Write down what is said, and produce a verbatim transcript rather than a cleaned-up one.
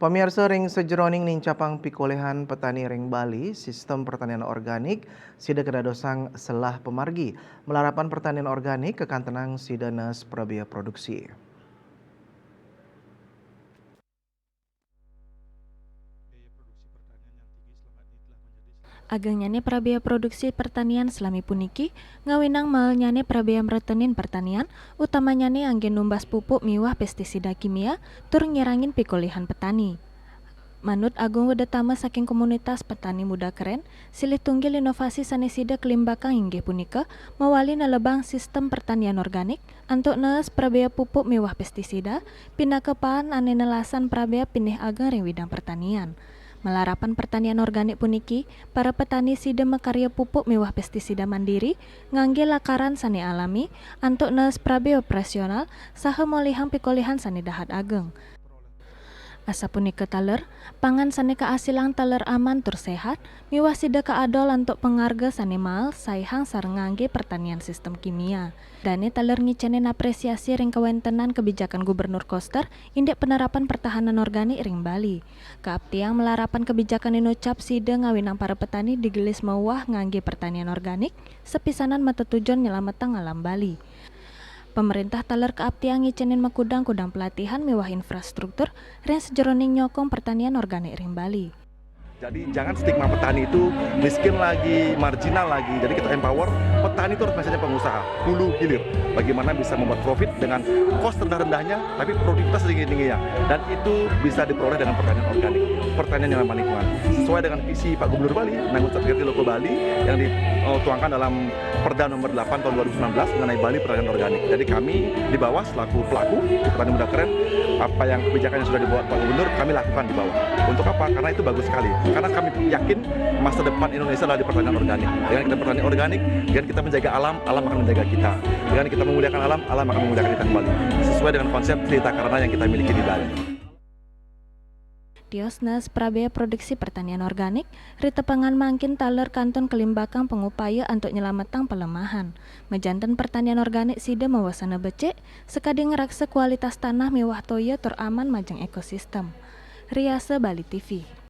Pamiarsa, ring sajeroning nincapang pikolehan petani ring Bali, sistem pertanian organik sida kadadosang selah pamargi. Malarapan pertanian organik kakantenang sida nes prabea produksi. Agengnyane prabea produksi pertanian salami puniki ngawinang maelnyane prabea mretenin pertanian, utamanyane anggen numbas pupuk miwah pestisida kimia, tur ngirangin pikolehan petani. Manut Agung Wedetama saking komunitas petani Muda Keren, silih tunggil inovasi sane sida kalimbakang inggih punika mawali nelebang sistem pertanian organik antuk nees prabea pupuk miwah pestisida, pinaka paan ane nelasan prabea pinih ageng ring widang pertanian. Malarapan pertanian organik puniki, para petani sida makarya pupuk miwah pestisida mandiri, ngangge lakaran sane alami, antuk nees prabea operasional, saha molihang pikolehan sane dahat ageng. Asapunika taler, pangan sane kaasilang taler aman tur sehat, miwah sida kaadol antuk pangarga sane mael saihang sareng ngangge pertanian sistem kimia. Dane taler ngicenin apresiasi ring kawentenan kebijakan Gubernur Koster indik penerapan pertahanan organik ring Bali. Kaaptiang malarapan kebijakan inucap sida ngawinang para petani digelis mauwah ngangge pertanian organik, sapisanan matetujon nyelametang alam Bali. Pemerintah taler kaaptiang ngicenin makudang-kudang pelatihan miwah infrastruktur ring sajeroning nyokong pertanian organik ring Bali. Jadi jangan stigma petani itu miskin lagi, marginal lagi. Jadi kita empower, petani itu harus mindsetnya pengusaha, hulu hilir. Bagaimana bisa membuat profit dengan cost rendah-rendahnya, tapi produktivitas tinggi-tingginya. Dan itu bisa diperoleh dengan pertanian organik, pertanian yang ramah lingkungan. Sesuai dengan visi Pak Gubernur Bali, Nanggu Satkerti Loko Bali, yang dituangkan dalam Perda nomor delapan tahun dua ribu sembilan belas mengenai Bali pertanian organik. Jadi kami di bawah selaku pelaku, petani Muda Keren, apa yang kebijakan yang sudah dibuat Pak Gubernur, kami lakukan di bawah. Untuk apa? Karena itu bagus sekali. Karena kami yakin masa depan Indonesia adalah di pertanian organik. Dengan kita bertani organik, dengan kita menjaga alam, alam akan menjaga kita. Dengan kita memuliakan alam, alam akan memuliakan kita kembali. Sesuai dengan konsep Trita Karana yang kita miliki di Bali. Tios nees prabea produksi pertanian organik, ritepengan mangkin taler kantun kalimbakang pangupaya antuk nyelametang palemahan. Majanten pertanian organik sida mawasana becik, sakadi ngraksa kualitas tanah miwah toya tur aman majeng ekosistem. Riasa Bali T V.